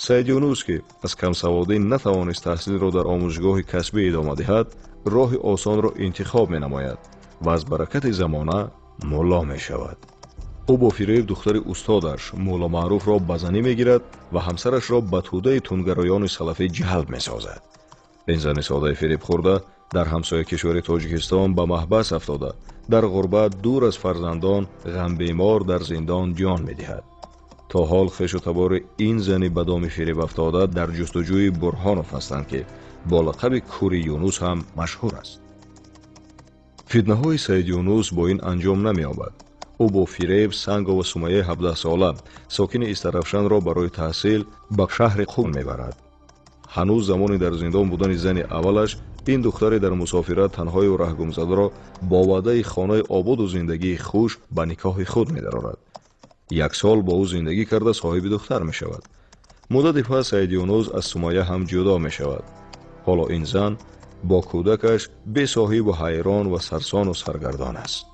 Саид Юнус, ки аз камсаводӣ натавонист таҳсилро дар омӯзишгоҳи касбӣ идома диҳад, роҳи осонро интихоб менамояд ва аз баракати замона мулло мешавад. Ӯ бо фиреб духтари устодаш Мулло Маъруфро ба занӣ мегирад ва ҳамсарашро ба тӯдаи тунгароёни салафӣ ҷалб месозад. Ин зани содаи фиребхӯрда дар ҳамсояи кишвари Тоҷикистон ба маҳбас афтода, дар ғурбат, дур аз фарзандон, ғамбемор дар зиндон ҷон медиҳад. То ҳол хешу табори ин зани ба доми фиреб афтода дар ҷустуҷӯи Бурҳонов ҳастанд, ки бо лақаби Кури Юнус ҳам машҳур аст. Фитнаҳои Саид Юнус бо ин анҷом намеёбад. Ӯ бо фиреб Сангова Сумайяи 17-сола, сокини Истаравшанро барои таҳсил ба шаҳри Қум мебарад. Ҳанӯз замони дар зиндон будани зани аввалаш, ин духтаре дар мусофират танҳою раҳгумзадаро бо ваъдаи хонаи ободу зиндагии хуш ба никоҳи худ медарорад. Як сол бо ӯ зиндагӣ карда, соҳиби духтар мешавад. Муддати пас Саид Юнус аз Сумайя ҳам ҷудо мешавад. Ҳоло ин зан бо кӯдакаш бесоҳибу ҳайрон ва сарсону саргардон аст.